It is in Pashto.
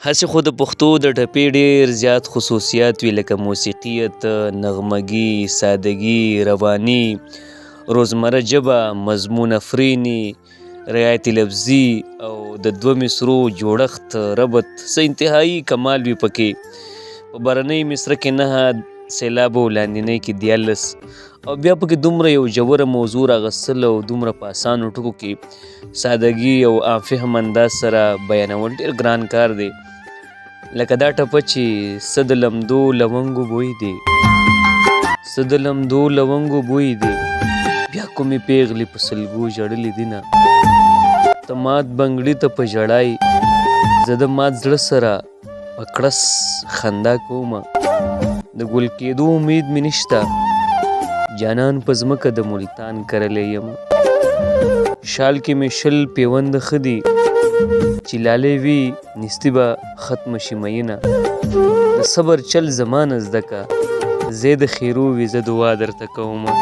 هسې خو د پښتو د ټپې ډېر زیات خصوصیات وي لکه موسیقیت، نغمګي، سادګي، رواني، روزمره ژبه، مضمون افریني، رعایت لفظي او د دوه مصرو جوړښت، ربط، څه انتهايي کمال وي پکې. په برنۍ مصره کې نهه سېلابه او لاندینۍ کې 13 او بیا پکې دومره یو ژوره موضوع راغستل او دومره په اسانو ټکو کې سادګي او عام فهم انداز سره بیانول ډېر ګران کار دی. لکه دا ټپه چې څه د لمدو لونګو بوی دی، څه د لمدو لونګو بوی دی، بیا کومې پیغلې په سلګو ژړلې دینه، ته مات بنګړي ته په ژړا یې، زه د مات زړه سره په کړس خندا کومه، د ګل کېدو امید مې نشته، جانان په ځمکه د ملتان کرلی یم، شال کې مې 20 پیونده ښه دي، چې لالی وي نیستي به ختمه شي مینه، د صبر چل زما نه زده که، زه د خیرو وي زه دعا درته کومه.